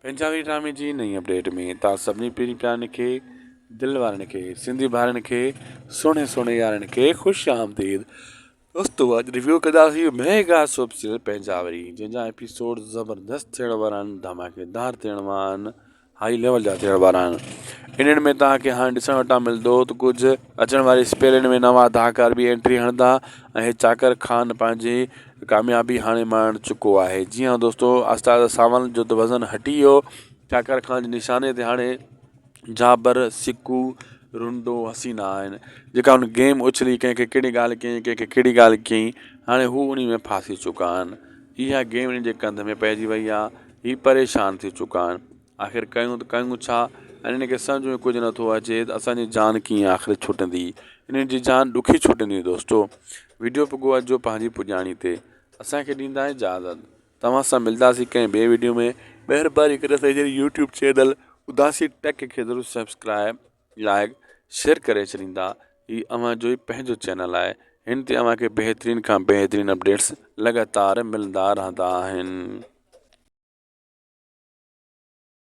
پنجابي ڊرامي جي نئين اپڊيٽ ۾ توهان سڀني پرين پيارن کي دل وارن کي سنڌي ڀائرن کي سهڻي سهڻي يارن کي خوش آمديد دوستو اڄ ريويو ڪنداسين ميگا سوپ سيريل پنجابي جنهن جا ايپيسوڊ زبردست ٿيڻ وارا آهن ڌماڪيدار ٿيڻ وارا آهن هائي ليول جا ٿيڻ وارا آهن انهن ۾ توهان کي هاڻي ڏسڻ وٽان ملندو ته ڪجهه اچڻ واري اسپيلن ۾ نوان اداڪار به انٽري هڻندا ۽ هي چاڪر خان پنهنجي ڪاميابي هاڻي ماڻ چڪو آهي جي ها دوستو آهستي آهستي ساون جو ته وزن هٽي ويو چاڪر خان جي نشاني تي هاڻي جابر سڪو رنڊو حسينا آهن جيڪا هن گيم اڇلي ڪنهن کي ڪهڙي ڳالهه ڪيائين ڪنهن کي ڪهڙي ڳالهه ڪيائين هاڻي هو انهي ۾ ڦاسي چڪا آهن اها گيم انهن جي ڪنڌ ۾ پئجي وئي آهي هي پريشان ٿي چڪا آهن. آخر ڪيون ته ڪيون ڇا؟ ۽ انهن کي سمجهه ۾ ڪجهه نٿو اچي ته اسان جي جان ڪيئن آخر ڇٽندي. انهن جي جان ڏکي ڇٽندي دوستو. وڊيو پڳو اڄ جو پنهنجي پڄاڻي تي. اسان کي ڏيندا اجازت. توهان سان ملداسين ڪنهن ٻئي وڊيو ۾. مهرباني ڪري اسان جي يوٽيوب چينل اداسي ٽيڪ کي ضرور سبسڪرائب لائڪ شيئر ڪري ڇڏيندا. هي اوهان جو ئي پنهنجو چينل آهي. هن تي اوهان کي بهترين کان بهترين اپڊيٽس لڳاتار ملندا رهندا آهن.